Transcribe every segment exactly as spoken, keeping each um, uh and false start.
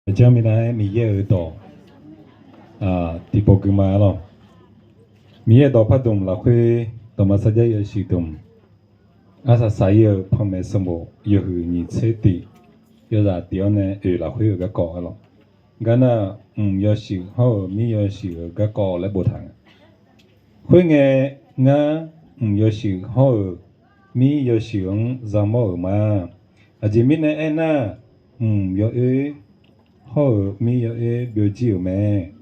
Aqjeq mirnae-aer Miqyaer-euq dawq tiqpov gui ma-a lawq. Miqyaer-euq dawq pardmq lafkhoer dawqma sarjax yawshuif dmq, arsaq saq-ir-eu panmaeq sanqbof yawhuiq nyiq tser tiq, yawzaq tiq-anr nae oeq lafkhoer-euq garkawv-a lawq. Ngar nar, mq yawshuif hawr-euq mir yawshuif-euq garkawv laer boftaq nga. Khoerngae, ngar mq yawshuif hawr-euq mir yawshuif-anr yamawr-euq ma. Aqjeq mirnae aernar, mq yawoer hawr-euq mir yawoer byovjir-euq mae.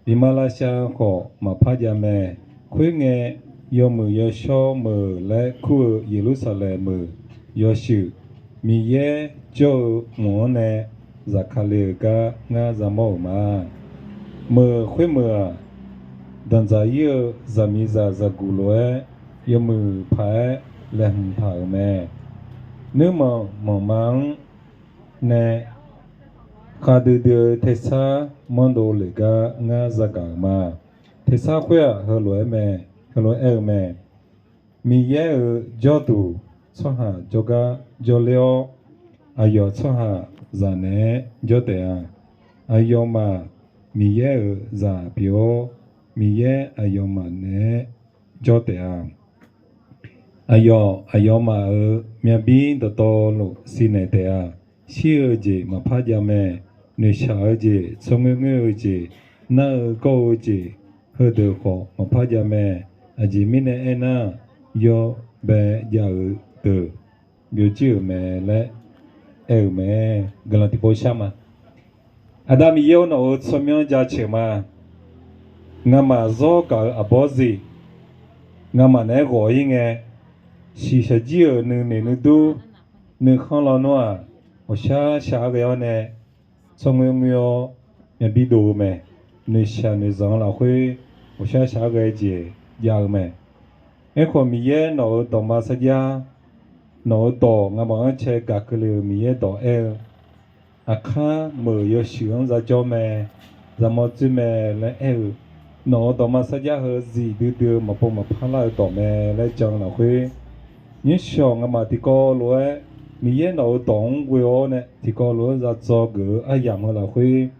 Iqmalavshav khawf maqpar jav mae. Khoerngae, yawmuiq yawshawr meuq laer kur-eu Yeqlursaqlaeq meuq yawshuif, Miqyaer jawr-eu mq-anr nae zafkale-euq gar ngar yamawr-euq ma. Meuq khoermeuq-aq, danqdzaq-ir-eu zaqmiqzaq zaqguq lof-aer yawmuiq paq-aer laeqhmq taq-euq mae. Nuirmanq manqma-anr nae khavdui dui-eu tersar manrdov lef gar ngar yagaq-euq ma. Tersar khoer-aq, heulof-aer mae, heulof-aer aer-eu mae. Miqyaer-euq jawrduq tsawrhaq jawrgar jawrler-awr, aqyawf tsawrhaqzaq naeq-aer jawr taef-a. Aqyawfmaf Miqyaer-euq zaq pyeuf-awr, Miqyaer aqyawfmaf naeq-aer jawr taef-a. Aqyawf, aqyawfmaf-euq myavbir dawqtawvluf siqnaeq taef-a. Shir-eu jeq maqpar jav mae. Noeqshaq-eu jeq, tsawrngoer ngoer-eu jeq, nar-eu gawr-eu jeq, heudeuq khawf maqpar jav mae. Aqjeq mirnae aernar, yawbae jav-eu deuq byovjir-euq mae laer aer-euq mae. Guiqlanq tiqpov shar ma. Aqda Miqyaer-or, nawq-euq tsawrmyanr jaceuq ma. Ngamaf zawrgaq-euq aqbawr zif, ngamaf naeq-aer ghawq-ir ngae, shiqshaq jir-euq nuinoeq nuidur, nuikhanr lawnmr-aq, ghawqshaq shaq-aer ghae-awr nae, tsawrngoer ngoer-awr myavbir dov-eu mae. Noeqshaq noeqzanq-eu lafkhoer ghawqshaq shaq-aer ghae jeq jav-eu mae. Aerkhawf, Miqyaer nawq-euq dawqma sarjax, nawq-euq dawq ngamaf-anr cae gaq keuvle-euq Miqyaer dawq aer-eu, aqkar meuq yawshuif-anr yajawr mae, yamawr dzoer mae laer aer-eu, nawq-euq dawqma sarjax heu zif duidui-eu maqpov maqpar lar-eu dawq mae laer jan-eu lafkhoer, nymrshawq ngamaf tiqkawv lof-aer Miqyaer nawq-euq dawq-anr ghoe-awr nae tiqkawv lof-aer yadzawr geuf-eu aryamq heu lafkhoer,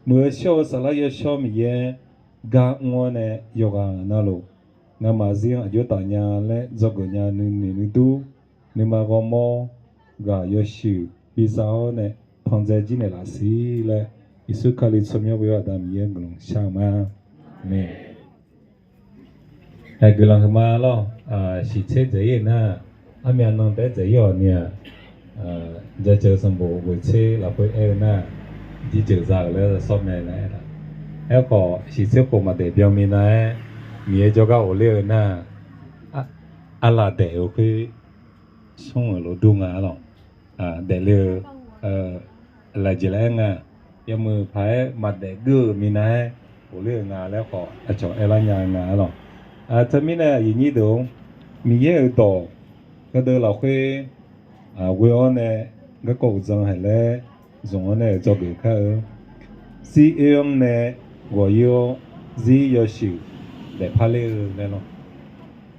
muiq-eu shawr-eu Saflar Yawshawr Miqyaer gar mr-awr nae yawqghaq navluf, ngamaf zir-anr aqjox taf nya laer dzawgeuf nya nuinoeq nuidur, nuima ghawrmawr ghaq yawshuif bizav-awr nae pandzae jir naeqlaf siq laer, Yeqsur Kali tsawrmyanr ghoe-awr Aqda Miqyaer guiqlanq shar-eu ma. Aqmeq. Guiqlanq huiqma lawr. Shiqtser dzaeq-ir-eu nar, armyav nan daef-aer dzaeq-ir-awq ni-aq, jaceuq sanqbof ghoeqtser lafkhoer aer-eu nar, jirjeuq za-euq laer yasawr mae laer aer-a. Aerkhawf, shiqtser khof maqdaef byanmi nav-aer, Miqyaer jawrgar ghofler-eu nar, arlaf daef-eu khoer smr-euq lof dur nga-a lawq. Daefle-eu lafjeq laer aer nga, yawmuiq paq-aer maqdaef geur-euq minav-aer ghofler-euq nga laer khawf, aqcawq aerlar nya-eu nga-a lawq. Teumirnae aqyuif nyir deuq-or, Miqyaer-euq dawq heudeuq lafkhoer ghoe-awr nae garkawv uqdzan haiq laer zmq-awr nae-euq dzawgeuf kar-eu, zir oer-anr nae ghawq-ir-awr, zir yawshuif daefpar ler-eu laer lawr.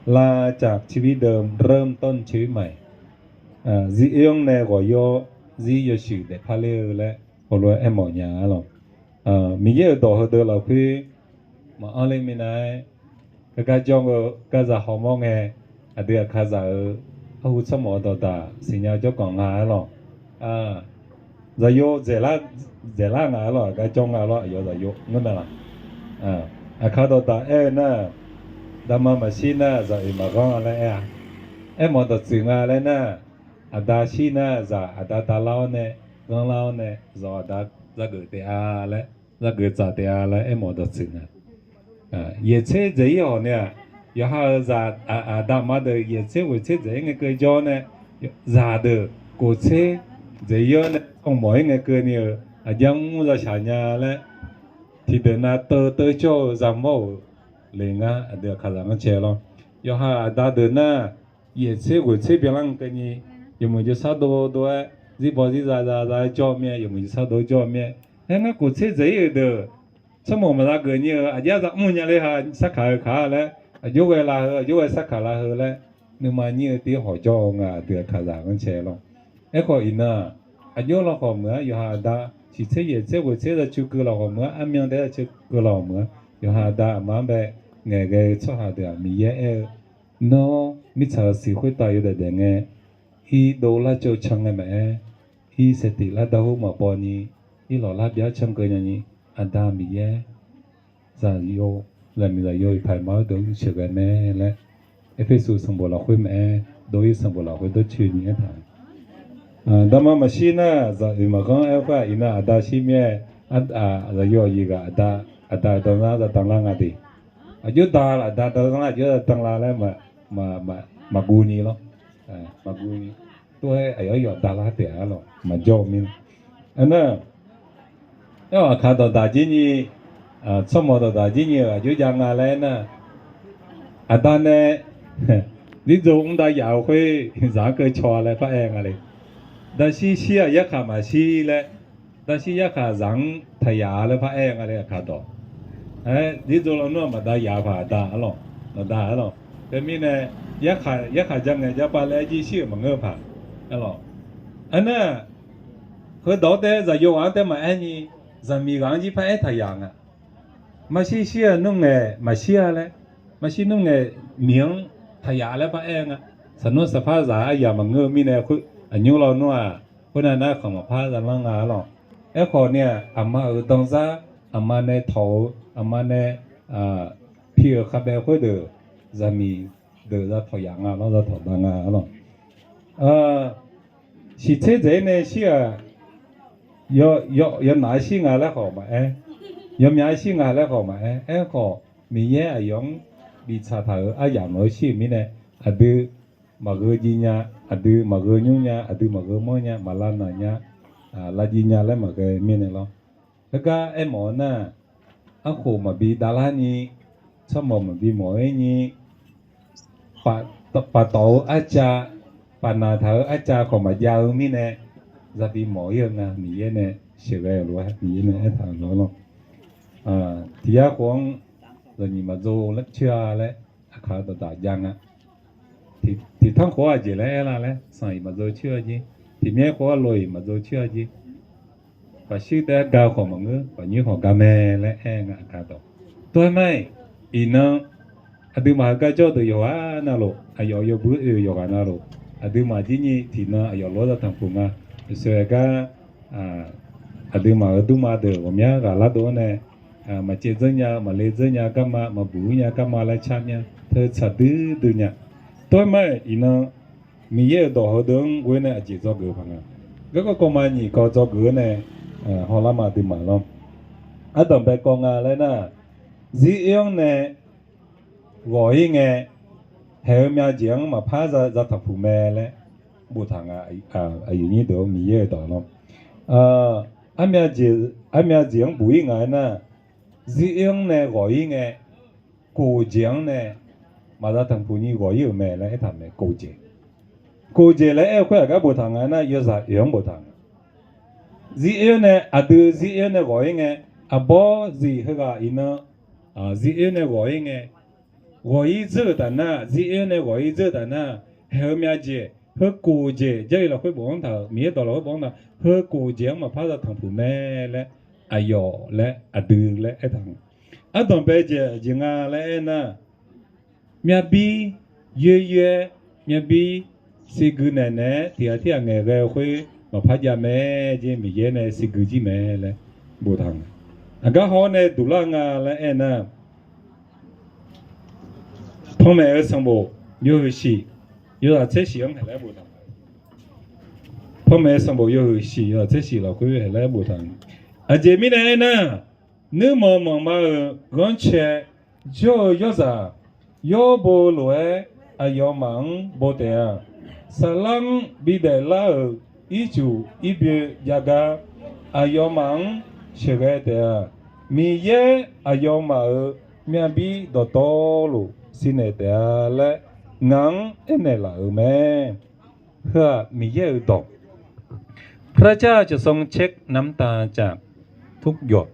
เราจากชีวิตเดิมเริ่มต้นชีวิตใหม่ zir oer-anr nae ghawq-ir-awr, zir yawshuif daefpar ler-eu laer heulof-aer aermawf nya-a lawq. Miqyaer-euq dawq heudeuq lafkhoer maqanr ler minav-aer, gargar jawr-eu gardzaq hawmawr ngae, aqdui aqkazaq-euq arhu tsawrmawf-eu dawqdaq siqnya jawrganq nga-a lawq. Zaqyo dzaeqlar nga-a lawq, aqgar jawr nga lawr, aqyawf zaqyo ngeur mae laq? Aqkar dawqdaq aer-eu nar, daqma maqshir nar zaq oeq maqghanr laer aer-a. Aermawf dawqtsuif nga laer nar, aqda shir nar zaq aqda dalar-awr nae, ghanrlar-awr nae, zawq aqda zageuf taef-a laer, zageuf tsaf taef-a laer aermawf dawqtsuif nga. Yaeqtser dzaeq-ir hawq ni-aq, yawqha-euq zaq aqda ma deuq yaeqtser ghoeqtser dzaeq-ir ngae keuv jawr-awr nae, zaqdeuq koftser dzaeq-ir-awr nae tsawrmawf-ir ngae keuvni-eu aqjar mr zaqshaq nya laer, tiqdeuq nav teuv teuv jawr-eu yamawr-euq le ngar aqdui aqkazaq-anr cae lawr. Yawqha aqda deuq nar, yaeqtser ghoeqtser byanlar ngae keuvni, yawmuiq jawrsar dovdov-aer, zirbaw zirza zaza-aer jawr-eu mir-aer, yawmuiq jawrsar dov jawr-eu mir-aer, aer ngar koftser dzaeq-ir-euq deuq tsawrmawf maqza geuf nyir-eu aqjar za mr nya ler ha, sarkaq-eu kaq-a laer, aqjox ghae la heu, aqjox ghae sarkaq la heu laer, nuima nyir-eu tiv hawq jawr-eu nga aqdui aqkazaq-anr cae lawr. Aerkhawf iqnan-aq, aqjox lawkhawf meuq-ar yawqha aqda shiqtser yaeqtser ghoeqtser za cu keuv laf ghawq meuq-a, armyan taef-aer za cu keuv laf ghawq meuq-a, yawqha aqda aqma-anr bae ngaeqghae-eu tsawrhaq deuq-aq, Miqyaer aer-eu, nawr mirtsaq-euq siq khoertav yawdaef daef ngae, irdov larcov can ngae maqaer, irsaeqtiq lar darhur maqbaw ni, irlawq lar byav can keuv nyani, aqda Miqyaer zaqyo, zaqmiq zaqyo iqpaq iqma-anr deuq-anr sheuqghae mae laer, Erpersu sanqbof lafkhoer maqaer, dov-ir sanqbof lafkhoer dawrcoeni aertaq-eu. Dama maqshir nar, zaqoeq maqghanr aer-eu khoer-aq, iqnan aqda shir mir-aer, zaqyo aqyuif ghaq aqda, aqda danzar za danlar nga de. Aqjox da aqda danlar, aqjox za danlar laer maqguv ni lawr. Maqguv ni. Tov-aer aqyawf-anr yawf dalar taef-a lawq, maqjawr-eu mir. Aernar, aerkhawf aqkaq dawqdaq jir ni, tsawrmawq dawqdaq jir ni-euq aqjox jav nga laer aernar, aqda nae Zirdzo mr dav yaf-eu khoer zaq-anr keuv caw-a laer paraer nga le. Daqshir shir-aq yarkhaq maqshir laer, daqshir yarkhaq zaq-anr taq yaf-a laer paraer nga le aqkaq dawq. Aer, Zirdzo lawnmr-aq maqdav yaf-eu paq aqda arlawq, maqdav arlawq. Teumirnae, yarkhaq ja ngaeq ja pav laer jir shir-euq maqngeur-eu paq arlawq. Aernar, heudawq-anr taef zaqyo ghaq-anr taef maqaer ni, zaqmiq ghaq-anr jir paraer taq yaf nga. Maqshir shir-aq nmr ngaeq maqshir-a laer, maqshir nmr ngaeq miq-anr taq yaf laer paraer nga. Saqnmr saqpar zaq aryaq maqngeur-eu mirnae khoer, aqnymr lawnmr-aq, khoernav nar khanq maqpar zalanr nga arlawq. Aerkhawf ni-aq, aqma-euq danzar, aqma nae tawq-eu, aqma nae pi-euq khavbae khoerdeuq, zaqmiq deuq za tawq yaf nga lawr, za tawq dav nga arlawq. Shiqtser dzaeq-ir nae shir-aq, yawnaf-aer shir nga laer khawf maqaer, yawmyaq-aer shir nga laer khawf maqaer, aerkhawf Miqyaer aqyawf-anr biftsaq taq-euq aryamq maqgheu shir-euq mirnae, aqdui maqgheu jiv nya, aqdui maqgheu nymr nya, aqdui maqgheu manr nya, maqlav naq nya, lav jiv nya laer maqghae mirnae lawr. Heugar aermawf-eu nar, arkhof maqbi davlar ni, tsawrmawq maqbi mawq-ir ni, paftawf-eu arcav, pafnaq taq-eu arcav khawf maqjav-eu mirnae, zabi mawq-ir-eu nga. Miqyaer nae sheuqghae-euq lof-aer Miqyaer nae aertaq-euq lof-aer lawr. Tiq yar khof-anr zaqnyiq maqdzov coer-a laer aqkaq dawqdaq jav nga. Tiq tanr khof-aq aqjeq laer aer lar laer, sanq-iq maqdzov coer-a jer. Tiq myaer khof-aq loq-iq maqdzov coer-a jer. Paqshuir taef-aer ga khawf maqngeur, paqnyir khawf ga mae laer aer nga aqkaq dawq. Tov-aer mar-iq, iqnan aqduimaf heugar jawr-eu deuq yawqghaq navluf, aqyawf yawbui oe-eu yawqghaq navluf, aqduimaf jir nyi tiqnan aqyawf lof-aer za tanqpuq nga. Uqshoe gar aqduimaf-euq durma deuq ghawqmya ghaq lardov-anr nae, maqcaev dzeur nya-eu, maqle dzeur nya garma, maqbuq-ir nya garma laer car mya, teu tsaq duidui nya. Tov-aer mar-iq, iqnan Miqyaer-euq dawq heudeuq-anr ghoe nae aqjeq dzawgeuf paq nga. Garkawv kawv ma nyiq kawv dzawgeuf-aer nae hawlar ma aqduimaf lawr. Ardanqbae kawv nga laer nar, zir oer-anr nae ghawq-ir ngae, haeq-eu myav jeq-anr maqpar za tanqpuq mae laer boftaq nga. Aqyuif nyir deuq-or, Miqyaer-euq dawq lawr, armyav jeq-anr buq-ir nga aernar, zir oer-anr nae ghawq-ir ngae, kof jeq-anr nae maqza tanqpuq ni ghawq-ir-euq mae laer aertaq mae. Kof jeq, kof jeq laer aer-eu khoer-aq gar boftaq nga aernar, yawzaq oeq-anr boftaq nga. Zir oer nae, aqdui zir oer nae ghawq-ir ngae, aqbawr zif heughaq iqnan zir oer nae ghawq-ir ngae, ghawq-ir dzeur-euq taf nar, zir oer nae ghawq-ir dzeur-eu taf nar, haeq-eu myav jeq, heu kof jeq, Jarlif lafkhoer bofanr taq-euq, Miqyaer dawq lafkhoer bofanr taq, heu kof jeq-anr maqpar za tanqpuq mae laer, aqyawf laer, aqdui laer aertaq nga. Ardanqbae jeq aqjeq nga laer aernar, myavbir yoer yoer-aer, myavbir siqguiq naeq naeq-aer tiq ghaq tirghaq ngaeqghae-eu khoer maqpar jav mae jeq, Miqyaer nae siqguiq jir mae laer boftaq nga. Aqgar haw-awr nae duqlar nga laer aernar, Panmaeq-eu sanqbof yawhuiq shif yawzaq tser shif-anr haeq laer boftaq. Panmaeq-eu sanqbof yawhuiq shif yawzaq tser shif lafkhoer haeq laer boftaq. Aqjeq mirnae aernar, nuirmanq manqma-euq ghanrcae jawr-eu yawrzaq yawr bo lof-aer aqyawfmaf-anr bo taef-a. Saflar-anr bidaef lar-euq ircuf irbyoe jav gar aqyawfmaf-anr sheuqghae taef-a. Miqyaer aqyawfmaf-euq myavbir dawqtawvluf siqnaeq taef-a laer ngaq-anr aernaeq laf-euq mae. Heu-aq Miqyaer-euq dawq. พระเจ้าจะทรงเช็คน้ำตาจากทุกหยด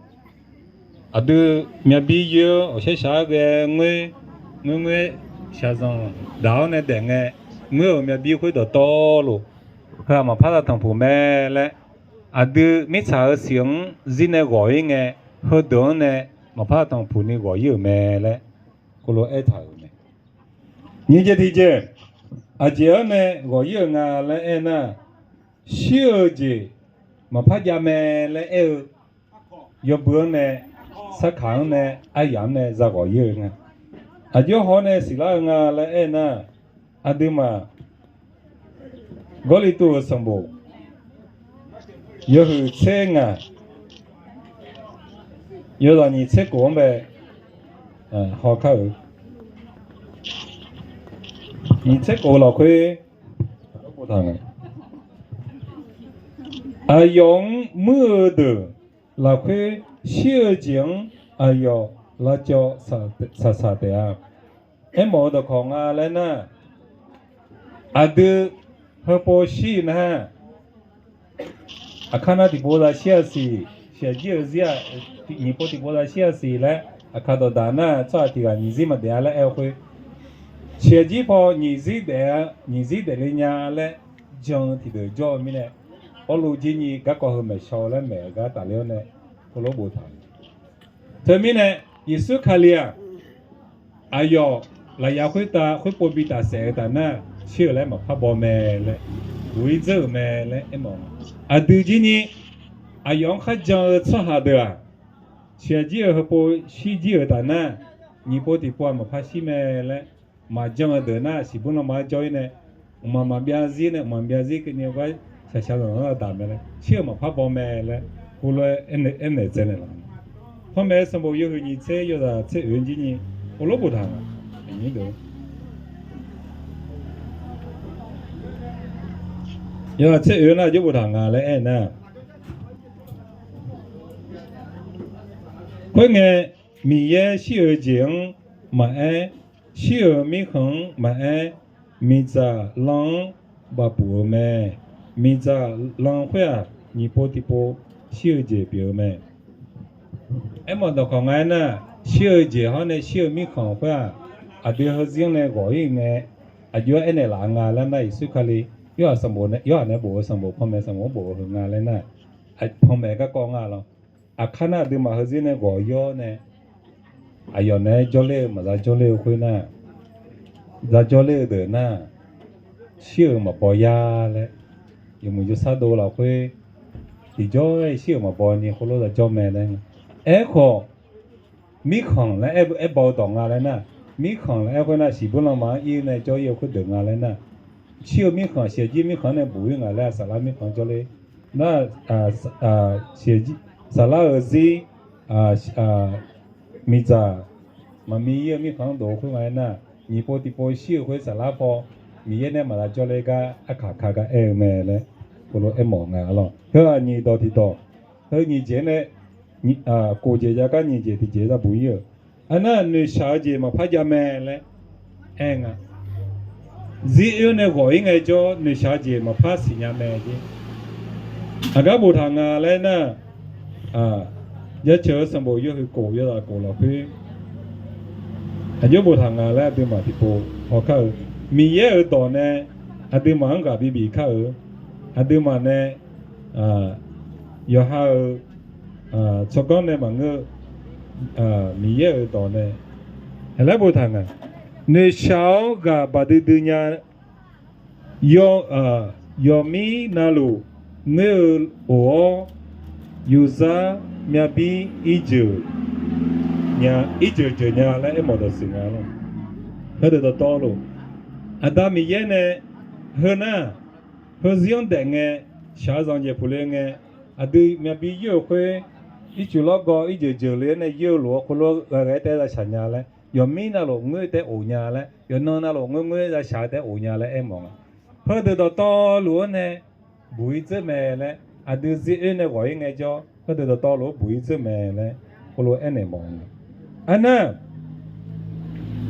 Aqdui myavbir yoer-awr ghawqshaq shaq-aer ghae ngoer, ngoer ngoer shaqzanq daq-awr nae daef ngae, ngoer-euq myavbir khoerdawq tawvluf, heu-aq maqpar za tanqpuq mae laer aqdui mirtsaq-euq siq-anr zir nae ghawq-ir ngae, heudeuq-anr nae maqpar tanqpuq ni ghawq-ir-euq mae laer heulof-aer aertaq-euq mae. Nyiq jeq tiq jeq, aqjeq-anr nae ghawq-ir-euq nga laer aernar, shir-eu jeq maqpar jav mae laer aer-eu yawbui-anr nae, sarkaq-anr nae, aryaq-anr nae za ghawq-ir-eu nga. Aqjox haw-awr nae siqlar-eu nga laer aernar, aqduimaf Gawrliqtu-euq sanqbof yawhuiq tser ngaq, yawzaq nyiq tser kof-anr bae haw kar-euq. Nyiq tser kof lafkhoer, aqyawf-anr muir-eu deuq lafkhoer shir-eu jeq-anr aqyawf lavcawv saqsaq taef-a. Aermawf-eu dawqkawq nga laer nar, aqdui heupov shir-eu nar, aqkar nar tiqpov zaq shir-a siq, shiqjir-eu zir-aq, nyiq pov tiqpov zaq shir-a siq laer aqkar dawqdaq nar, tsawrhaq tiq ghaq nyiq zir maqdaef-a laer aer-eu khoer, shiqjir paw nyiq zir daef-a, nyiq zir daefle nya laer jan-eu tiqdeuq jawr-eu mirnae, Pawrluv jir nyi garkawv heu maeqshaw-eu laer maeq-eu gar tafler-awr nae heulof boftaq-euq. Teumirnae, Yeqsur Kali-aq, aqyawf lafyaq khoertav khoerpov bi tafsaef-eu taf nar, shir-euq laer maqpar baw mae laer, buq-ir dzeur-euq mae laer aermawf-eu. Aqdui jir nyi aqyawf-anr kharjan-eu tsawrhaq deuq-aq, shiqjir-eu heupov shirjir-euq taf nar, nyiq pov tiqpov-aq maqpar shir mae laer maqjan-eu deuq nar, siqbur lanma-anr jawr-ir nae, mqmaq maqbyav zir nae, mqmaq byav zir keuvni gar shaqshaq zanqzanr ladaq mae laer, shir-euq maqpar baw mae laer, heulof-aer aernaeq tsaev naeqlaf-a. Panmaeq-eu sanqbof yawhuiq nyiq tser yawzaq tser oeq-anr jir nyi heulof boftaq nga. Yawzaq tser oeq-anr nar aqjox boftaq nga laer aernar, khoerngae, Miqyaer shir-eu jeq-anr maqaer, shir-euq mirkhanq-anr maqaer, miqdzaq lan-anr bafpuf-eu mae. Miqdzaq lan khoer-aq, nyiq pov tiqpov shir-eu jeq pyeuf-eu mae. Aermawf dawqkawq nga aernar, shir-eu jeq hawr nae shir-eu mirkhanq khoer-aq, aqdui heuzir-anr nae ghawq-ir ngae, aqjox-aer aernaeq laf-eu nga laer nar, Yeqsur Kali, Yorhaq sanqbof nae, Yorhaq nae bof-eu sanqbof, panmaeq sanqbof-anr bof-eu heu nga laer nar, panmaeq garkawv nga lawr. Aqkar nar aqduimaf heuzir nae ghawq-ir-awr nae, aqyawf naeq-aer jawrler-eu maqza jawrler-eu khoer nar, za jawrler-eu deuq nar, shir-euq maqbaw ya laer, yawmuiq jawrshar dov lafkhoer, tiqjawr-aer shir-euq maqbaw ni khoerlof za jawr mae laer. Aerkhawf, mirkhanq laer aer, aerbaw-eu dawq nga laer nar, mirkhanq laer aer khoer nar, siqbur lanma-anr ir nae jawr-ir-eu khoerdeuq nga laer nar, shir-eu mirkhanq, shiqjir mirkhanq-anr nae buq-ir nga laer, saflar mirkhanq-anr jawrler nar, saflar-euq zir, miqdzaq maqmi ir-eu mirkhanq-anr dof-eu khoer nga aer nar, nyiq pov tiqpov shir-euq khoer saflar paw, Miqyaer nae maqza jawrler gar arkaq ka gar aer-eu mae laer, heulof aermawf nga lawr. Heu-aq nyiq dawq tiqdawq, heu nyiq jeq nae, kof jeq jav gar nyiq jeq tiqjeq za buq-ir-euq. Aernar, noeqshaq-eu jeq maqpar jav mae laer aer nga. Zir oer nae ghawq-ir ngaejawr, noeqshaq-eu jeq maqpar siqnya mae jeq. Aqgar boftaq nga laer nar, Jaceuq-eu sanqbof yawhuiq kof yawzaq kof lafkhoer, aqjox boftaq nga laer aqduimaf tiqpov hawkar-eu, Miqyaer-euq dawq nae aqduimaf-anr ghaq bibif kar-eu, aqduimaf nae yawqha-euq tsawrganr nae maqngeur-eu, Miqyaer-euq dawq nae laer boftaq nga. Noeqshaq-awr ghaq baqdui dui nya, yawmir navluf ngoer-eu of-awr, yufzar myavbir irjeuq nya, irjeuq jeuq nya laer aermawf dawqsiq nga lawr. Heudeuq dawqtawvluf, Aqda Miqyaer nae heu nar, heuzir-anr daef ngae, shaq-eu zanq jeq puq le ngae, aqdui myavbir yoer-eu khoer, ircuf lawrgawv irjeuq jeuq le-aer nae yoer-eu lof-aer khoerlof-aer ghaqghae taef-aer za shaq nya laer, yawmir navluf ngoer taef-aer of nya laer, yawqnan navluf ngoer ngoer za shaq-eu taef-aer of nya laer aermawf nga. Heudeuq dawqtawvluf-anr nae buq-ir dzeur mae laer, aqdui zir oer nae ghawq-ir ngaejawr, heudeuq dawqtawvluf-anr buq-ir dzeur mae laer, heulof-aer aernaeq mawf-eu nga. Aernar,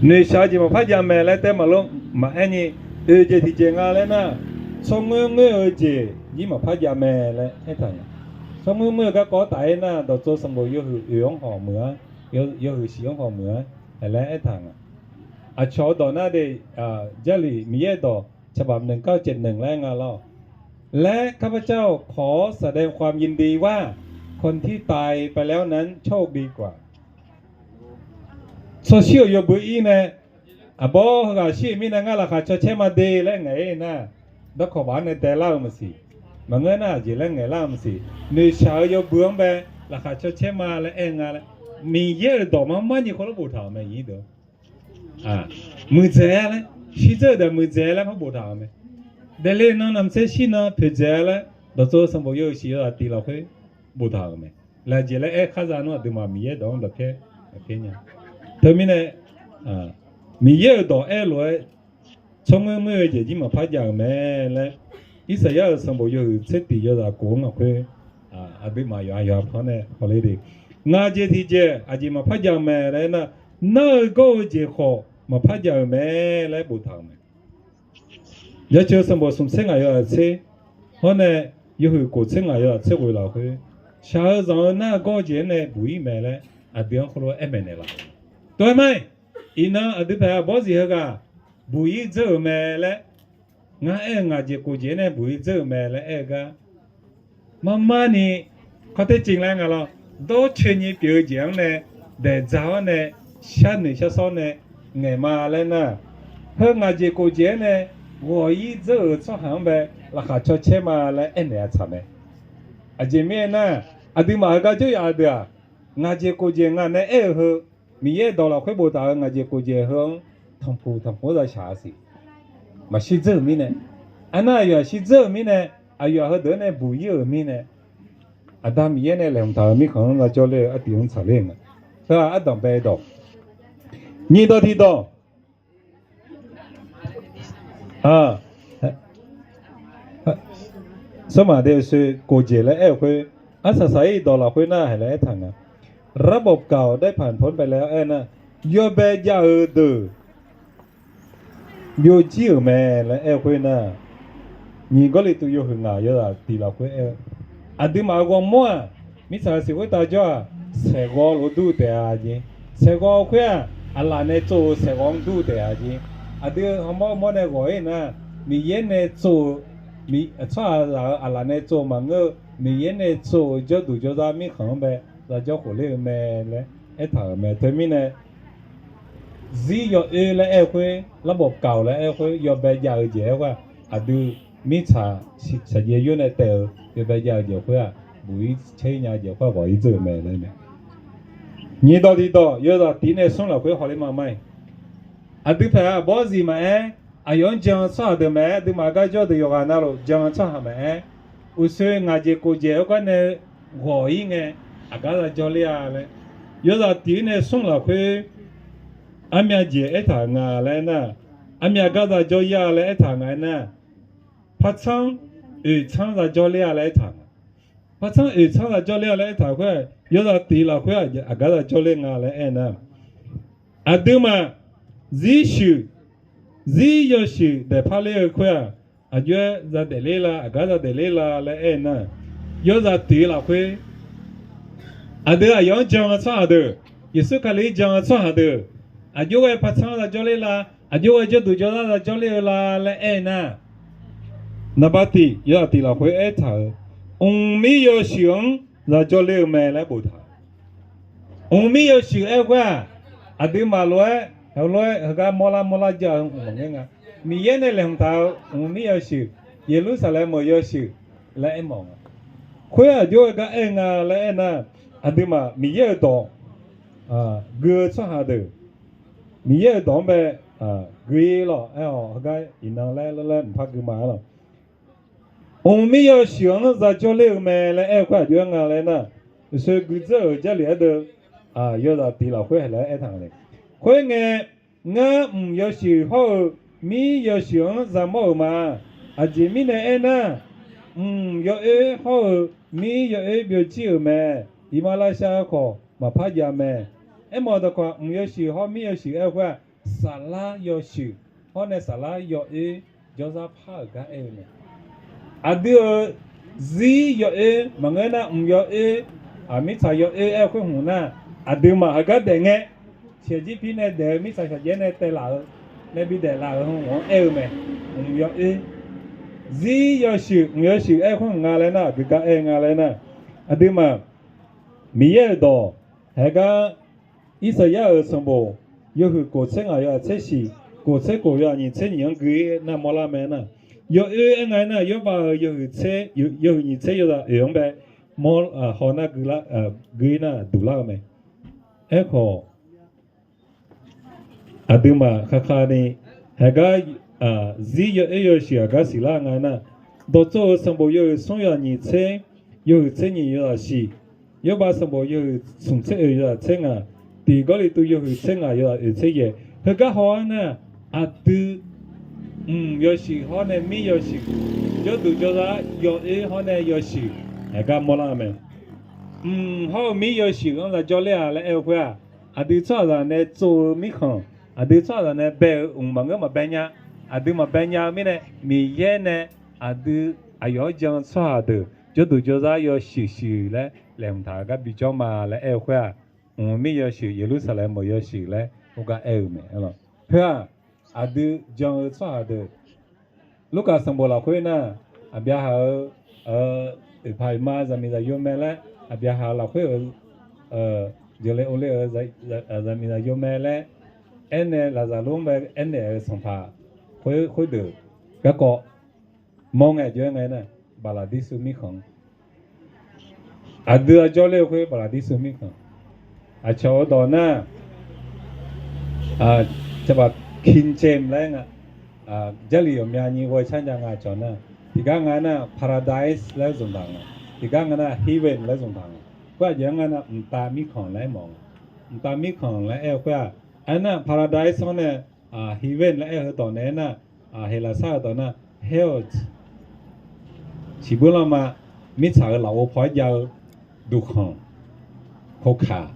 noeqshaq-eu jeq maqpar jav mae laer taef maqlor maqaer ni, oeq jeq tiqjeq nga laer nar, tsawrngoer ngoer-eu jeq jir maqpar jav mae laer aertaq nga. Tsawrngoer ngoer-eu garkawv-anr taf-aer nar, dawqtsov sanqbof yawhuiq oeq-anr hawq meuq-a, yawhuiq shif-anr hawq meuq-a laer aertaq nga. Aqcawq-eu dawq nar de, Jarlif Miqyaer dawq caqbaq mqnanq kar caev nanq laer nga lawr. และข้าพเจ้าขอแสดงความยินดีว่าคนที่ตายไปแล้วนั้นโชคดีกว่า Tsawrshir-euq yawbui ir nae, aqbawr heughaq shir-euq mirnae ngar laqkhaq caw caer ma de laer ngaeq-ir nar, darkawq baf-anr nae daelar-eu maqsiq. Maqngeur nar aqjeq laer ngaeqlar-eu maqsiq. Noeqshaq-eu yawbui-anr bae laqkhaq caw caer ma laer aer-eu nga laer, Miqyaer-euq dawq mar mar nyi khawf lor boftaq-euq mae, nyiq deuq. Muiqdzaeq-a laer, shirdzeur-euq deuq muiqdzaeq-a laer mar boftaq-euq mae. Daefle nan naqmaqtser shir nan poeqdzaeq-a laer, dawqtsov sanqbof yawhuiq shiq yawzaq tiq lafkhoer boftaq-euq mae. Lafjeq laer aer khar za nar aqduimaf Miqyaer dawq-anr dawqpyaer, dawqpyaer nya. Teumirnae, Miqyaer-euq dawq aer lof-aer tsawrngoer ngoer-eu jeq jir maqpar jav-euq mae laer, Irsaqyar-euq sanqbof yawhuiq tser tiq yawzaq kof-anr lafkhoer, aqduimaf yawqha yawqha pan nae hawler de. Ngaq jeq tiqjeq aqjeq maqpar jav-eu mae laer aer nar, nar-eu gawr-eu jeq khawf maqpar jav-euq mae laer boftaq-euq mae. Jaceuq sanqbof smq tser ngaq yawzaq tser, hawr nae yawhuiq kof tser ngaq yawzaq tser ghoeq lafkhoer, shaq-eu zanq-eu nar-eu gawr-eu jeq-anr nae buq-ir mae laer aqdui-anr khoerlof-aer aer maeqnaeq laf. Tov-aer ma-iq, iqnan aqdui paeq aqbawr zif heughaq buq-ir dzeur-euq mae laer, ngar aer-eu ngaq jeq kof jeq-anr nae buq-ir dzeur-euq mae laer aer-eu gar, mar mar ni, ข้อเท็จจริง laer nga lawr, dawrcoeni pyeuf-eu jeq-anr nae daeqdza-awr nae, sharnoeq sharsawr nae ngaeq ma laer nar, heu ngaq jeq kof jeq-anr nae ghawq-ir dzeur-euq tsawrhaq-anr bae laqkhaq caw caer ma laer aernaeq-a tsaq mae. Aqjeq mirnae nar, aqduimaf heugar jawryaf-eu deuq-aq, ngaq jeq kof jeq nga nae aer-eu heu, Miqyaer dawq lafkhoer boftaq-euq ngaq jeq kof jeq heu-anr tanqpuq tanqpuq-anr zaq shaq-a siq. Maqshir dzeur-euq mirnae, arnar aqyawf-aq shir dzeur-euq mirnae, aqyawf-aq heudeuq-anr nae buq-ir-euq mirnae, Aqda Miqyaer nae laeqhmq taq-euq mirkhanq-anr lavjawr ler-eu artiv-anr tsaqler-eu nga. Teu-aq ardanq bae dawq, nyiq dawq tiq dawq, Sawrmaf de-eu soe kof jeq laer aer-euq khoer, arsaq saq-ir dawq lafkhoer nar haeq laer aertaq nga. ระบบเก่าได้ผ่านพ้นไปแล้ว aer nar, yawbae jav-eu deuq byovjir-euq mae laer aer-eu khoer nar, nyiq Gawrliqtu yawhuiq ngaq yawzaq tiq lafkhoer aer-eu, aqduimaf-euq ghawrmawr-aq, mirtsaq-euq siq khoertav jawr-aq, saeqghawv lof dur taef-a jeq. Saeqghawv khoer-aq, aqlaf nae tsov-eu saeqghawv-anr dur taef-a jeq. Aqdui hawmawr mawr nae ghawq-ir nar, Miqyaer nae tsov-eu, tsawrhaqzaq-euq aqlaf nae tsov-eu maqngeur-eu, Miqyaer nae tsov-euq jawrduq jawrzar mirkhanq-anr bae zajawr khofler-eu mae laer aertaq-euq mae. Teumirnae, zir yawoer laer aer-eu khoer, ระบบเก่า laer aer-eu khoer, yawbae jav-eu jeq aer khoer-aq, aqdui mirtsaq shaqjaev yur nae taef-eu yawbae jav-eu jeq khoer-aq, buq-ir caer-ir nya-eu jeq khoer-aq ghawq-ir dzeur-eu mae laer mae. Nyiq dawq tiq dawq yawzaq tiq nae smr lafkhoer hawler ma ma-iq, aqdui paeq-aq bawrzif maqaer, aqyawf-anr jan-eu tsawrhaq deuq maqaer, aqduimaf gar jawr deuq yawqghaq navluf jan-eu tsawrhaq maqaer, uqshoe ngaq jeq kof jeq-aer gar nae ghawq-ir ngae, aqgar zajawr ler-a laer, yawzaq tiq-ir nae smr lafkhoer armyav jeq aertaq nga laer aernar, armyav gar zajawr-ir-a laer aertaq nga aernar, partsanr oeqtsanr zajawr ler-a laer aertaq nga. Partsanr oeqtsanr zajawr ler-a laer aertaq khoer-aq, yawzaq tiq lafkhoer aqgar zajawr ler nga laer aernar, aqduimaf zir shuif, zir yawshuif daeqpar ler-eu khoer-aq, aqjox-aer zadaef ler la, aqgar zadaef ler la laer aernar, yawzaq tiq lafkhoer aqdui aqyawf-anr jan-eu tsawrhaq deuq, Yeqsur Kali-anr jan-eu tsawrhaq deuq, aqjox-aer partsanr zajawr ler la, aqjox-aer jawrduq jawrzar zajawr ler-eu la laer aernar, naqba tiq yawzaq tiq lafkhoer aertaq-euq, mqmir yawshuif-anr zajawr ler-eu mae laer boftaq. Mqmir yawshuif aer-eu khoer-aq, aqduimaf lof-aer heulof-aer heugar mawrlar mawrlar jav-eu maqngeur nga. Miqyaer nae laeqhmq taq-eu mqmir yawshuif, Yeqlursaqlaeq meuq yawshuif laer aermawf nga. Khoer aqjox-aer gar aer-eu nga laer aernar, aqduimaf Miqyaer-euq dawq gui-eu tsawrhaq deuq, Miqyaer-euq dawq-anr bae gui lawq aer-awq, heugar iqnan laer laer mqpar gui ma-ar lawq. Mqmir yawshuif-anr zajawr ler-eu mae laer aer-eu khoer aqjox-aer nga laer nar, uqshoe guidzeur-euq Jarlif ardeuv yawzaq tiq lafkhoer haeq laer aertaq nga le. Khoerngae, ngar mq yawshuif hawr-eu mir yawshuif-anr zamawr-euq ma. Aqjeq mirnae aernar, mq yawoer hawr-eu mir yawoer byovjir-euq mae. Iqmalavshav khawf maqpar jav mae. Aermawf dawqkawq mq yawshuif hawr mir yawshuif aer-eu khoer-aq, saflar yawshuif hawr nae saflar yawoer jawrzar par-euq gar aer-eu mae. Aqdui-euq zir yawoer maqngeur nar, mq yawoer, mirtsaq yawoer aer-eu khoer hmq nar, aqduimaf heugar daef ngae, shaqjir pir nae daef-eu mirtsaq shaqjaer nae taev laf-eu, nae bidaef laf-euq heu-anr aer-eu mae. Mq yawoer Zir yawshuif, mq yawshuif aer khoer nga laer nar, aqdui gar aer nga laer nar, aqduimaf Miqyaer-euq dawq haegar Irsaqyar-euq sanqbof yawhuiq kof tser ngaq yawzaq tser shiq, kof tser kof yawzaq nyiq tser nyiq-anr gui-ir nar mawrlar mae nar, yawoer aer nga-aer nar, Yawrbav-euq yawhuiq tser, yawhuiq nyiq tser yawzaq oeq-anr bae mawr, haw nar gui-ir nar duq lar-eu mae. Aerkhawf, aqduimaf khavkhav ni haegar zir yawoer yawshuif aqgar siqlar nga nar, Dawqtsov-euq sanqbof yawhuiq smr yawzaq nyiq tser, yawhuiq tser nyiq yawzaq shiq, Yawrbav sanqbof yawhuiq smq tser oeq yawzaq tser ngaq, Tiq Gawrliqtu yawhuiq tser ngaq yawzaq oeq tser yaeq heugar haw-ar nar, aqdui mq yawshuif hawr nae mir yawshuif, jawrduq jawrzar yawoer hawr nae yawshuif, haegar mawrlar-eu mae. Mq hawr-eu mir yawshuif-anr zaq jawr ler-a laer aer-eu khoer-aq, aqdui tsawrhaqzaq nae tsov-eu mirkhanq, aqdui tsawrhaqzaq nae bae-eu mq maqngeur maqbae nya, aqdui maqbae nya-eu mirnae Miqyaer nae aqdui aqyawf-anr jan-eu tsawrhaq deuq jawrduq jawrzar yawshuif shuif laer laeqhmq taq-eu gar bijawr ma laer aer-eu khoer-aq, mq mir yawshuif, Yeqlursaqlaeq meuq yawshuif laer khoergar aer-eu mae. Heu-aq, aqdui jan-eu tsawrhaq deuq Lurkaf sanqbof lafkhoer nar, Aqbyaqhaq-eu oeqpaq oeqma zaqmiq zaqyo mae laer, Aqbyaqhaq lafkhoer-euq jeuqle ovle-euq zaqmiq zaqyo mae laer aernaeq, Laqzaqlur-anr bae aernaeq-euq sanqpaq khoer khoerdeuq garkawv mawr ngae aqjox-aer ngae nar, Baqlaqdirsuv mirkhanq-anr aqdui-a jawr ler-eu khoer Baqlaqdirsuv mirkhanq. Aqcawq-eu dawq nar, caqbaq King James laer nga, Jarlif ghawqmyani ghoe car nya nga. Aqcawq nar, tiqgar nga nar Paradise laer zmqdaq nga, tiqgar nga nar Heaven laer zmqdaq nga. Khoer aqjeq-anr nga nar, mqtav mirkhanq laer aer mawf nga. Mqtav mirkhanq laer aer-eu khoer-aq, aernar Paradise-anr nae Heaven laer aer-eu heudawq nae aernar, Heqlaqsar-eu dawq nar hell, shiqbuir lanma, mirtsaq-euq lafov paw-aer jav-eu duqkhanq, kokaq,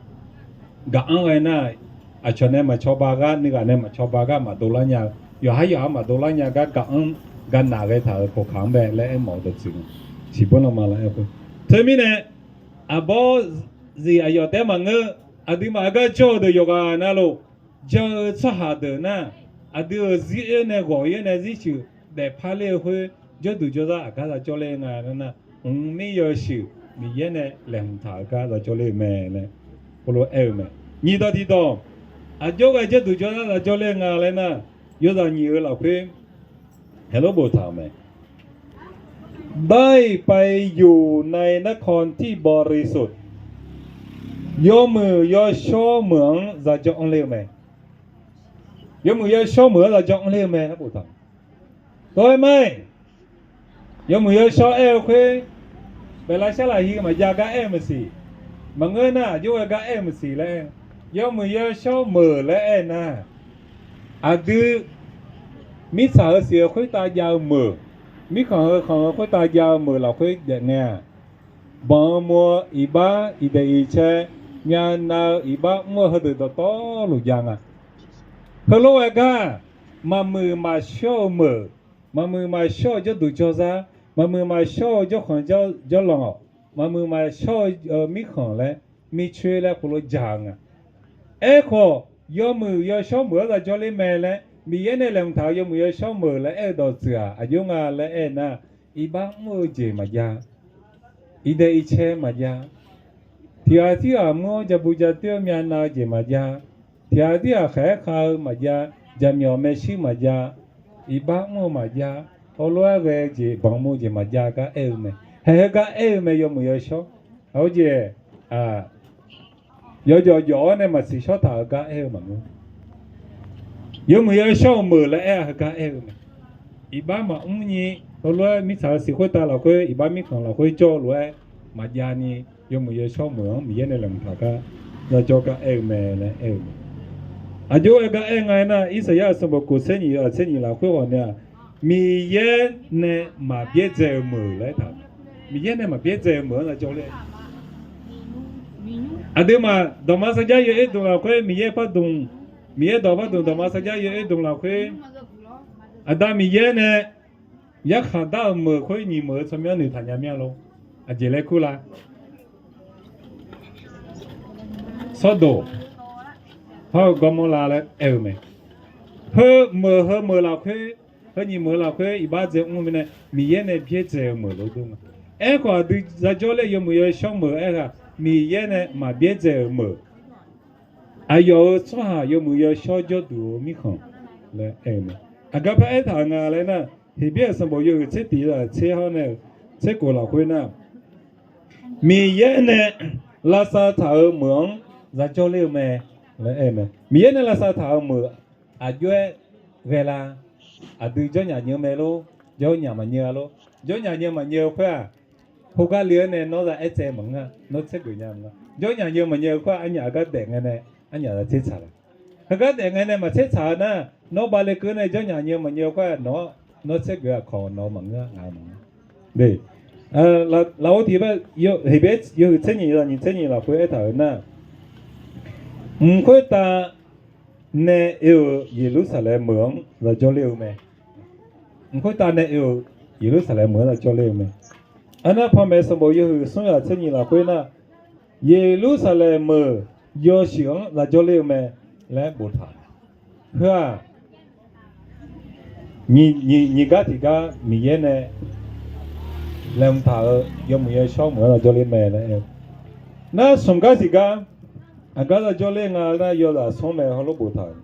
gaq-anr ghae nar, aqcawq nae maqcawba gar, nuighaq nae maqcawba gar maqdov lar nya-eu, yawqhar yawqha maqdov lar nya gar gaq-anr, ga naq ghae taq-euq kokaq-anr bae laer aer mawf-eu dawqtsuif, shiqbuir lanma laer aer-eu khoer. Teumirnae, aqbawr zif aqyawf taef-aer maqngeur, aqduimaf-euq gar jawr-eu deuq yawqghaq navluf, jan-eu tsawrhaq deuq nar, aqdui-euq zir oer nae ghawq-ir nae zir shuif daefpar ler-eu khoer, jawrduq jawrzar aqgar zaq jawr ler nga laer nar, mq mir yawshuif Miqyaer nae laeqhmq taq-euq gar zaq jawr ler-eu mae laer, heulof-aer aer-eu mae. Nyiq dawq tiqdawq, aqjox ghae jawrduq jawrzar zaq jawr ler nga laer nar, yawzaq nyiq-eu lafkhoer heulof boftaq-euq mae. ได้ไปอยู่ในนครที่บริสุทธิ์ yawmuiq yawshawr meuq-anr zaq jawr anr ler-eu mae. Yawmuiq yawshawr meuq-anr zaq jawr anr ler-eu mae laer boftaq-euq. Dawr-aer ma-iq, yawmuiq yawshawr aer-eu khoer, baeqlav sharlaq hi maqjav gar aer-eu maqsiq, maqngeur nar aqjox ghae gar aer-eu maqsiq laer, yawmuiq yawshawr meuq laer aer nar, aqdui mirtsaq-euq siq-eu khoertav jav-eu meuq, mirkhanq heu khanq-eu khoertav jav-eu meuq lafkhoer daef ngae-aq, banq-eu mur-eu iqbax iqdaeq iqcae, myavnav-eu iqbax mr-eu heudeuq dawqtawvluf jav nga. Heulof-aer gar, maqmuiq maqshawr-eu meuq, maqmuiq maqshawr-eu jawrduq jawrzar, maqmuiq maqshawr-eu jawrkhanq jawrlanq-awq, maqmuiq maqshawr-eu mirkhanq laer, mircoer laer khoerlof ja-eu nga. Aerkhawf, yawmuiq yawshawr meuq-anr zaq jawr ler mae laer Miqyaer nae laeqhmq taq-euq yawmuiq yawshawr meuq laer aer-eu dawqtsuif-aq, aqjox nga laer aer nar, iqbax mr-eu jeq maqjav, iqdaeq iqcae maqjav, tiqghaq tirghaq mr-awr ja bu ja toer-awr myavnav-eu jeq maqjav, tiqghaq tirghaq khaeq-aer khav-eu maqjav, jaqmyawf maershuir maqjav, iqbax mr-eu maqjav, heulof-aer ghae-eu jeq banq mur-eu jeq maqjav gar aer-eu mae. Haeq heugar aer-eu mae yawmuiq yawshawr. Aq, heujeq yawjawf jawf-awr nae maqsiq shawr taq-eu gar aer-eu maqngeur. Yawmuiq yawshawr-eu meuq laer aer-a heugar aer-eu mae. Iqbax maqmr ni, heulof-aer mirtsaq-eu siq khoertav lafkhoer iqbax mirkhanq lafkhoer jawr-eu lof-aer maqjav ni, yawmuiq yawshawr meuq-anr Miqyaer nae laeqhmq taq gar zaq jawr gar aer-eu mae laer aer-eu mae. Aqjox-aer gar aer nga-aer nar, Irsaqyar-euq sanqbof kof tser nyiq yawzaq tser nyiq lafkhoer ghawq nae-aq, Miqyaer nae maqbyaerdzae-eu meuq laer aertaq-euq mae. Miqyaer nae maqbyaerdzae-eu meuq-anr zaq jawr ler. Aqduimaf dawqma sarjax yawoer dmq lafkhoer Miqyaer pardmq, Miqyaer dawq pardmq dawqma sarjax yawoer dmq lafkhoer, Aqda Miqyaer nae yarkhaq dar-euq meuq khoer nyiq meuq-eu tsawrmyanr noeqtaq nya mir-a lor. Aqjeq laer kur la? Sawrdoq hawr-eu Gawrmawrlav laer aer-eu mae. Heu meuq heu meuq lafkhoer Heu nyiq meuq-eu lafkhoer iqbax dzae mr-eu mirnae, Miqyaer nae byaerdzae-eu meuq lof dur nga. Aerkhawf, aqdui zaqjawr ler yawmuiq yawshawr meuq-eu aer-aq, Miqyaer nae maqbyaerdzae-euq meuq. Aqyawf-euq tsawrhaq yawmuiq yawshawr jawrduq-eu mirkhanq laer aer-eu mae. Aqgar par aertaq-euq nga laer nar, Heqbyaer-euq sanqbof yawhuiq tser tiq yawzaq tser hawr nae-euq tser khof lafkhoer nar, Miqyaer nae lavsav taq-euq meuq-anr zaqjawr ler-eu mae laer aer-eu mae. Miqyaer nae lavsav taq-euq meuq aqjox-aer ghae la? Aqdui jawrnyaf nyeu mae lor, jawrnyaf maqnyeu-a lor. Jawrnyaf nyeu maqnyeu-eu khoer-aq, khoergar le-awr nae nawr za aertsaev maqngeur-a, nawr tsergeuf nya maqngeur. Jawrnyaf nyeu maqnyeu-eu khoer-aq, arnyaf aqgar daef ngae nae arnyaf za tser tsaq la? Heugar daef ngae nae maqtser tsaq-eu nar, nawr bale keuv nae jawrnyaf nyeu maqnyeu-eu khoer-aq, nawr, nawr tsergeuf aqkawq nawq-eu maqngeur-a, ngaq-eu maqngeur. Lafov tiq, Heqbyaer yawhuiq tser nyiq yawzaq nyiq tser nyiq lafkhoer aertaq-euq nar, mq khoertav nae oe-euq Yeqlursaqlaeq meuq-anr zaqjawr ler-eu mae. Mq khoertav nae oe-euq Yeqlursaqlaeq meuq-anr zaqjawr ler-eu mae. Arnar panmaeq sanqbof yawhuiq smr yawzaq tser nyiq lafkhoer nar, Yeqlursaqlaeq meuq yawshuif-anr zaqjawr ler-eu mae laer boftaq. Heu-aq, nyiq, nyiq gar tiq gar Miqyaer nae laeqhmq taq-euq yawmuiq yawshawr meuq-anr zaqjawr ler mae laer aer-eu. Nar smq gar tiq gar aqgar zaqjawr ler nga nar, yawzaq smr mae heulof boftaq-euq.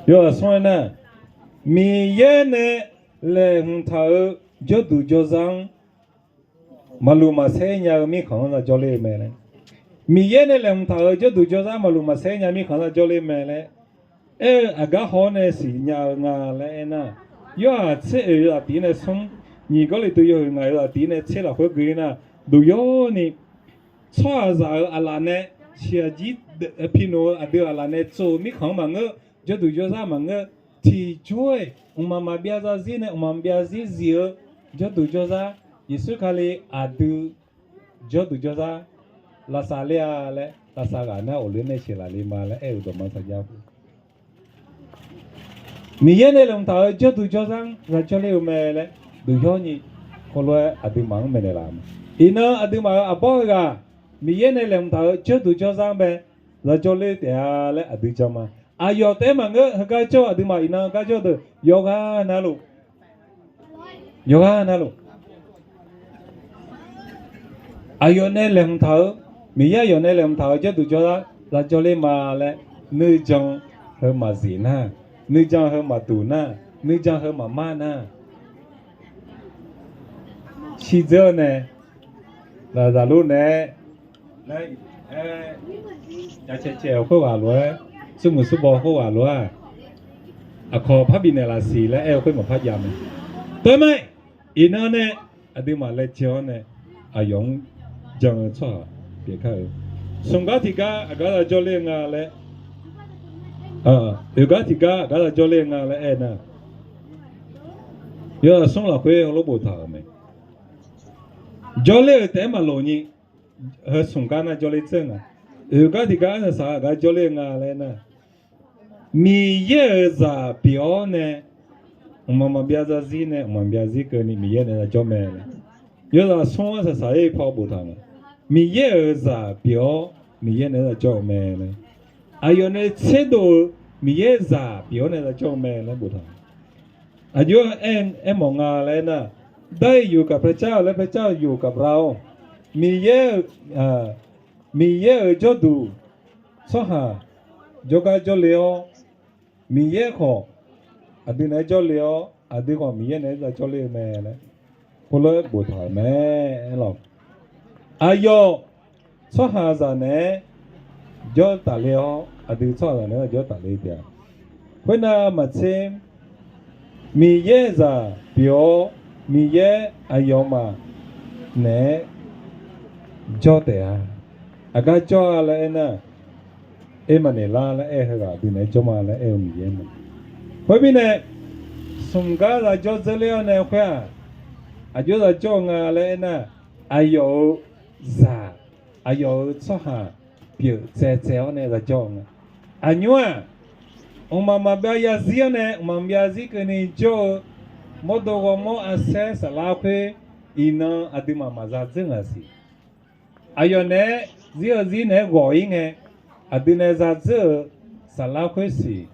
Yawzaq smr-aer nar, Miqyaer nae laeqhmq taq-euq jawrduq jawrzar-anr maqluq maqsaer nya-eu mirkhanq-anr zaqjawr ler-eu mae laer. Miqyaer nae laeqhmq taq-euq jawrduq jawrzar maqluq maqsaer nya mirkhanq-anr zaqjawr ler mae laer aer-eu aqgar haw-awr nae siqnya-eu nga laer aernar, Yorhaq tser oeq yawzaq tiq nae smr, nyiq Gawrliqtu yawhuiq ngaq yawzaq tiq nae tser lafkhoer gui nar, duq yawrni tsawrhaqzaq-euq aqlaf nae, shiqaqjir deuq-eu pinoq-eu aqdui aqlaf nae tsov-eu mirkhanq-anr maqngeur, jawrduq jawrzar maqngeur, tiqjawr-aer mqmaq maqbyav zarzir nae mqmaq maqbyav zarzir zif-eu jawrduq jawrzar, Yeqsur Kali aqdui jawrduq jawrzar lavsav ler-a laer, lavsav ghaq nar ghofler nae sheuqlaf le ma laer aer-euq dawqma saqjav-eu Miqyaer nae laeqhmq taq-euq jawrduq jawrzar-anr zaqjawr ler-eu mae laer duq yawrni heulof-aer aqduimaf-anr maeqnaeq laf-eu mae. Iqnan aqduimaf-euq aqbawr heughaq Miqyaer nae laeqhmq taq-euq jawrduq jawrzar-anr bae zaqjawr ler taef-a laer aqdui jan ma. Aqyawf taef-aer maqngeur, heugar jawr-eu aqduimaf iqnan gar jawr deuq yawqghaq navluf, yawqghaq navluf aqyawf nae laeqhmq taq-eu, Miqyaer aqyawf nae laeqhmq taq-euq jawrduq jawrzar zaqjawr ler ma laer nuijan heu maqzif nar, nuijan heu maqduq nar, nuijan heu maqmar nar, shirdzeur nae, zaqzaq lur nae-aer, aer, caevcaev-euq khoerghaq lof-aer, smrmuiq smrbaw khoerghaq lof-aer, aqkawq parbi naeqlaf siq laer aer-eu khoer maqpar jav mae. Teu mae, iqnan nae aqduimaf laejae-awr nae aqyawf-anr jan-eu tsawrhaq pyeuf kar-eu. Smq gar tiq gar aqgar zaqjawr ler-eu nga laer, oeq gar tiq gar aqgar zaqjawr ler-eu nga laer aernar, yawzaq smr lafkhoer heulof boftaq-euq mae. Jawrler-euq taef-aer maqloq ni, heu smq gar nar jawrler dzeur nga. Oeq gar tiq gar arsaq saq-eu aqgar jawrler-eu nga laer nar, Miqyaer-euq zaq pyeuf-awr nae, mqmaq maqbyav zarzir nae mqmaq byav zarzir keuvni Miqyaer nae zaqjawr mae laer. Yawzaq smr arsaq saq-ir paw boftaq nga. Miqyaer-euq zaq pyeuf-awr Miqyaer nae zaqjawr-eu mae laer. Aqyawf nae tserdov-eu Miqyaer zaq pyeuf-awr nae zaqjawr-eu mae laer boftaq nga. Aqjox-aer aermawf nga laer nar, ได้อยู่กับพระเจ้า laer พระเจ้าอยู่กับเรา Miqyaer-euq, Miqyaer-euq jawrduq tsawrhaq jawrgar jawrle-awr, Miqyaer khawf aqdui naeq-aer jawrle-awr, aqdui khawf Miqyaer naeq-aer zaqjawr le-eu mae laer, khoerlof-aer boftaq-euq mae. Aerlawq, aqyawf tsawrhaqzaq naeq-aer jawr tafle-awr, aqdui tsawrhaqzaq naeq-aer jawr tafle taef-a. Khoernav maqtser, Miqyaer zaq pyeuf-awr, Miqyaer aqyawfmaf naeq-aer jawr taef-a. Aqgar jawr-a laer aernar, Aer maqnaeq lar laer aer-eu heughaq aqdui naeq-aer jawr ma laer aer-eu Miqyaer mae. Khoermirnae, smq gar zaqjawr dzeurler-awr nae khoer-aq, aqjox zaqjawr-eu nga laer aernar, aqyawf-euq zaq, aqyawf-euq tsawrhaq pyeuf tsaev tsaev-awr nae zaqjawr-eu nga. Aqnymr-aq, mqmaq maqbyav zarzir-awr nae mqmaq byav zarzir keuvni jawr-eu mawrdo ghawrmawr arsaer saflar khoer, iqnan aqduimaf maqza dzeur ngaq siq. Aqyawf naeq-aer zir-eu zir naeq-aer ghawq-ir ngae, aqdui nae za dzeur-euq saflar khoer siq.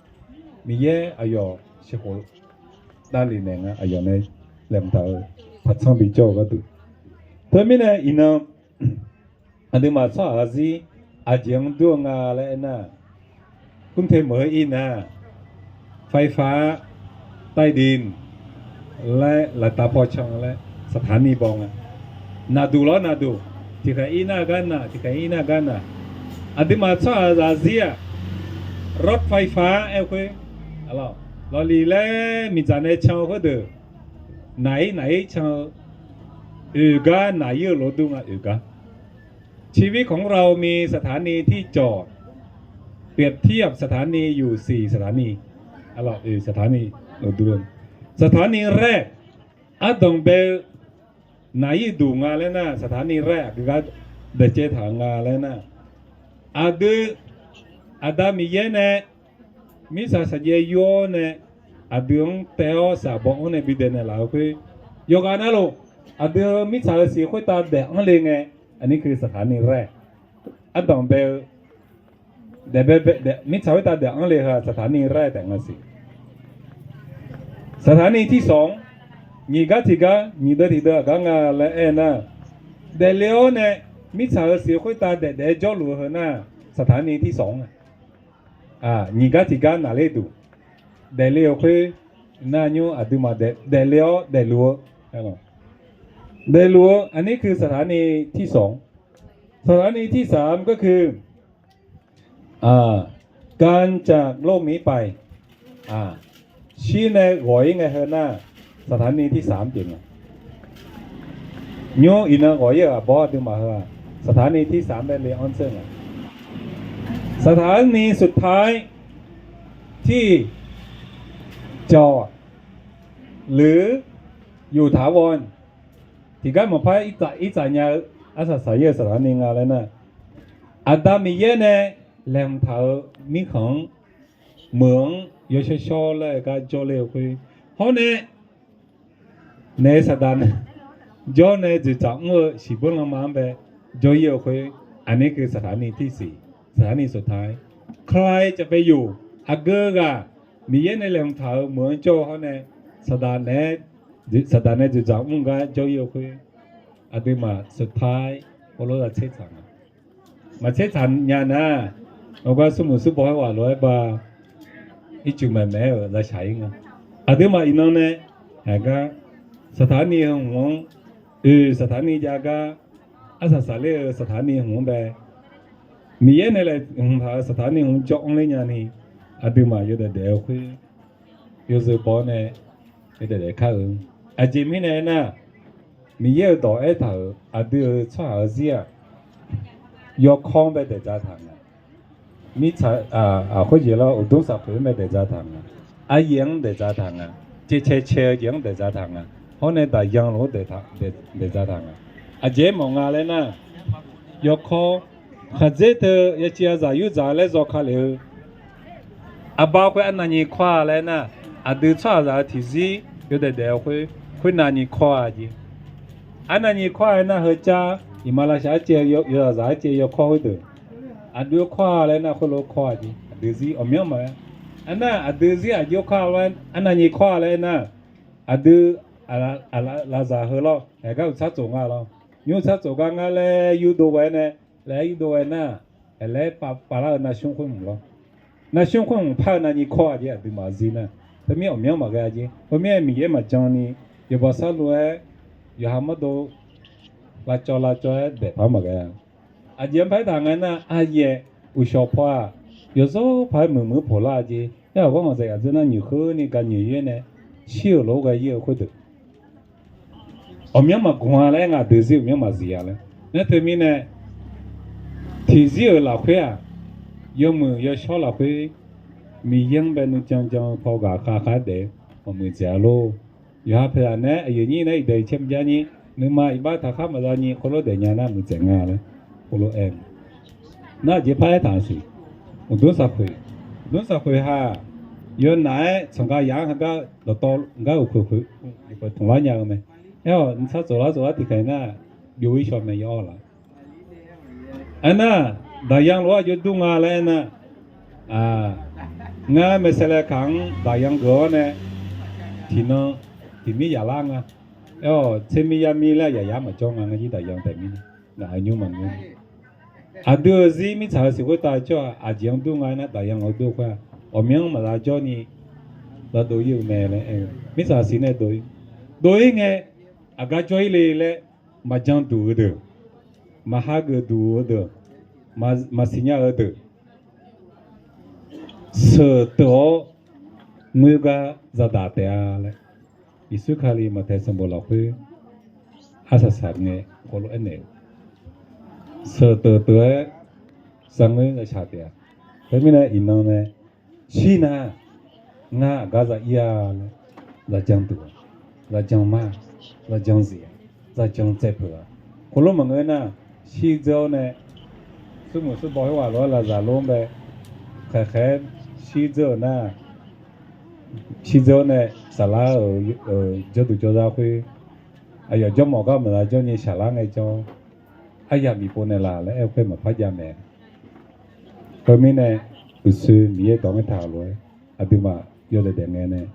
Miqyaer aqyawf sheuqkhof Arlef naeq nga, aqyawf nae laeqhmq taq-eu paqtsanr bijawr-eu gharduq. Teumirnae iqnan aqduimaf tsawrhaq-eu zir aqjeq-anr dur-eu nga laer aernar, กรุงเทพ meuq-eu ir nar, ไฟฟ้าใต้ดิน laer laftav paw can laer สถานี baw nga. Naqduq lawr naqduq, tiqkhaeq ir nar gar naq, tiqkhaeq ir nar gar naq. Aqduimaf tsawrhaqzaq zir-aq, รถไฟฟ้า aer-eu khoer, lawqliq laer miqdzaq nae can-eu khoerdeuq, naq ir naq ir can-eu, oeq gar naq ir-eu lof dur nga, oeq gar. ชีวิตของเรามีสถานีที่จอด เปรียบเทียบสถานีอยู่สี่สถานี สถานีแรก ardanq bae-eu naq ir duq nga laer nar, สถานีแรก aqdui gar daeqcaev taq-eu nga laer nar, aqdui Aqda Miqyaer nae mirtsaq saqjaev yur-awr nae, aqdui-anr taev-awr saq baw-anr nae bi daeqnaeq laf-eu khoer, yawqghaq navluf aqdui-eu mirtsaq-euq siq khoertav daeq-anr le ngae, อันนี้คือสถานีแรก ardanq bae-eu mirtsaq khoertav daeq-anr le heu-aq สถานีแรก taef nga siq. สถานีที่สอง nyiq gar tiq gar, nyiq deuv tiq deuv aqgar nga laer aer nar, daefle-awr nae mirtsaq-euq siq khoertav daef daef-aer jawrluf-eu heu nar, สถานีที่สอง nyiq gar tiq gar naqler duq daefle-eu khoer, nar nymr aqduimaf daefle-awr daefluf-eu, daefluf-eu อันนี้คือสถานีที่สอง สถานีที่สามก็คือ การจากโลกนี้ไป shir nae ghawq ir ngae heu nar, สถานีที่สาม pyeuf nga. Nymr iqnan ghawq ir-euq aqbawr aqduimaf heu-aq, สถานีที่สาม bae le-anr dzeur nga. สถานีสุดท้ายที่จอด หรืออยู่ถาวร tiqgar maqpar irtsaf nya-eu arsaq saqir-eu สถานี nga laer nar, Aqda Miqyaer nae laeqhmq taq-eu mirkhanq-anr meuq-anr yawshawr shawr laer-eu gar jawrler-eu khoer, hawr nae naeq-eu saqdaq nae jawr nae dzoeqdzaq mr-eu shiqbeur lanma-anr bae jawr ir-eu khoer, อันนี้คือสถานีที่สี่ สถานีสุดท้าย ใครจะไปอยู่ aqgeu ghaq Miqyaer nae laeqhmq taq-euq meuq-anr jawr-eu hawr nae, saqdaq nae dzoeqdzaq mr-eu gar jawr ir-eu khoer, aqduimaf สุดท้าย heulof-aer tser tsaq nga. Maqtser tsaq nya nar, awqgar smrmuiq smrbaw-aer ghaq lof-aer ba ircuf maeqmaeq-aer-euq lavshaq ir nga. Aqduimaf iqnan nae aqgar สถานี heu hmq-anr, oeq สถานี jav gar, arsaq saqler-eu สถานี hmq-anr bae, Miqyaer nae laeqhmq taq-euq สถานี hmq-anr jawr-anr ler nyani, aqduimaf yawdaef daef-eu khoer, yawzeu baw-awr nae yawdaef daef kar-eu. Aqjeq mirnae aernar, Miqyaer-euq dawq aertaq-euq aqdui-euq tsawrhaq-eu zir-aq, yawkawr-anr bae daeqdzaq taq nga. Mirtsaq khoerjeq lar uqdmr saqpoeq-anr bae daeqdzaq taq nga. Aryaef-anr daeqdzaq taq nga. Caevcae cae-eu jeq-anr daeqdzaq taq nga. Hawr nae daqyan lof-aer daeqdzaq taq nga. Aqjeq-aer mawf nga laer nar, yawkawr khaqdzer teu yaciv yazaq yurdzaq laer zaw ka lef-eu aqbar khoer arnavnyi kawr-a laer nar, aqdui tsawrhaqzaq-eu tiqzir yawdaef daef-eu khoer, khoernavnyi kawr-a jeq. Arnavnyi kawr-a aer nar, heucar iqmalavshav arcaev yawzaqzaq arcaev yawkawr khoerdeuq, aqdui kawr-a laer nar, khoerlof kawr-a jeq. Aqdui zir ghawqmyanr maqaer. Aernar, aqdui zir aqjox kawr-a laer, arnavnyi kawr-a laer aernar, aqdui aqlaf aqlaf lavzaq heu lawr, haeq gar uqtsar tsof nga lawr. Nymr uqtsar tsof gar ngar laer yurdov ghae-aer nae, laer yurdov ghae nar, haeq laer pavlar-eu navsmr khoer hmq lawr. Navsmr khoer hmq par-eu navnyi kawr-a jeq aqduimaf zir nar, khoermir ghawqmyanr maqghae-a jeq. Khoermir-aer Miqyaer maqjan ni, yawqbawq sarlu-aer, yawqha mawrdov lavcawv lavcawv-aer daef par maqghae-a. Aqjeq-anr par-aer taq nga nar, aryaef uqshawq paw-aq, yawzawr paq-aer muiqmuiq poqlar-a jeq. Aer-awq ghawr ngaq zaeq ghaq dzeur nar, nyiq khoer ni gaq nyiq yaer nae shir-euq lof-aer ghae-ir-eu khoerdeuq, ghawqmyanr maqgmq-a laer aer nga, aqdui zir ghawqmyanr maqzif-a laer. Nar teumirnae, tiqzir-euq lafkhoer-aq, yawmuiq yawshawr lafkhoer, Miqyaer-anr bae nuijan jan-eu paw ghaq khav khav-aer daef-eu maqmuiq dzaeq-a lor. Yawqha paeqzaq naeq-aer aqyuif nyir nae iqdaeq iqcaer maqjav nyi, nuima iqbax taqkhar maqza nyi khoerlof daef nya nar muiq dzaeq nga laer, khoerlof aer-eu. Nar aqjeq par-aer taq-eu siq. Uqdmr saqkhoeq, uqdmr saqkhoeq ha-aq, yawnaf-aer tsanqga yaf-anr heugar dawqtawv gar uqkhoeq khoeq, uqkhoeq tmqlar nya-eu mae. Aer-awq, nuisar tsof lar tsof lar tiqkhaeq nar, byov-ir shawq maeq yaw-awr laf. Aernar, daqyan lof-aer aqjox dur nga laer aernar, ngar maeqsaeq laeqkaq-anr daqyan geuf-awr nae, Tiqnan tiqmir yaqlar nga. Aer-awq, tser mir yar mir laer yaqyar maqjawr nga. Ngar jir daqyan taef mirnae, ngaq-euq nymr maqngeur. Aqdui-euq zir mirtsaq-euq siq khoertav jawr-aq, aqjeq-anr dur nga aernar, daqyan-anr dur khoer-aq, ghawqmyanr maqza jawrni lavdov ir-eu mae laer aer-eu. Mirtsaq siq nae dov ir, dov ir ngae, aqgar jawr ir le laer, maqjan duq-eu deuq, maqha geuf duq-eu deuq, maqsiq nya-eu deuq, sheuq teuv-awr ngoer gar zadaq taef-a laer, Yeqsur Kali Maqtaeq sanqbof lafkhoer arsaq saq ngae khawf lof aernaeq-eu, sheuq teuv teuv-aer zangoer zashaq taef-a. Khoermirnae iqnan nae shir nar, ngar aqgar za ir-a laer, zajan duq-a, zajan mar-a, zajan zif-a, zajan tsaevpeuq-a. Khoerlof maqngeur nar, shirdzeur-awr nae, smrmuiq smrbaw khoerghaq lof-aer lavzaq lof-anr bae khaeqkhaeq-aer shirdzeur-euq nar, shirdzeur-awr nae saflar-euq jawrduq jawrzar khoer, aqyawf jawrmawf gar maqza jawrni saflar ngaejawr, aryamq bifpov naeqlaf laer aer-eu khoer maqpar jav mae. Khoermirnae, uqshoe Miqyaer dawq-anr taq lof-aer, aqduimaf yawdaef daef ngae nae,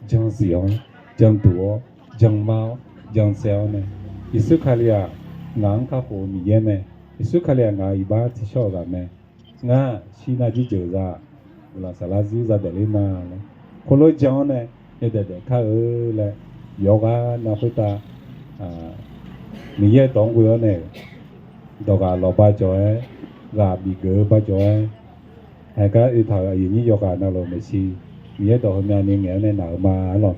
jan zif-awr, jan duq-awr, jan mar-awr, jan tsaev-awr nae, Yeqsur Kali-aq, ngaq-anr kakhof-eu Miqyaer mae. Yeqsur Kali-aq, ngaq-euq iqbax tsiqshawr-euq ghaq mae. Ngar shir nar jirjeuq za, guiqlanq saflar zir za daefler ma laer, khoerlof jan-awr nae yawdaef daef kar-eu laer, yawqghaq nav khoertav Miqyaer dawq-anr ghoe-awr nae-euq, dawqghaq lawq bajawq-aer, ghaq bif geuf-eu bajawq-aer, haeqgar oetaq-euq aqyuif nyir yawqghaq navluf maeqshi, Miqyaer dawq heumya ni ngaeq-awr nae naq-eu ma arlawq.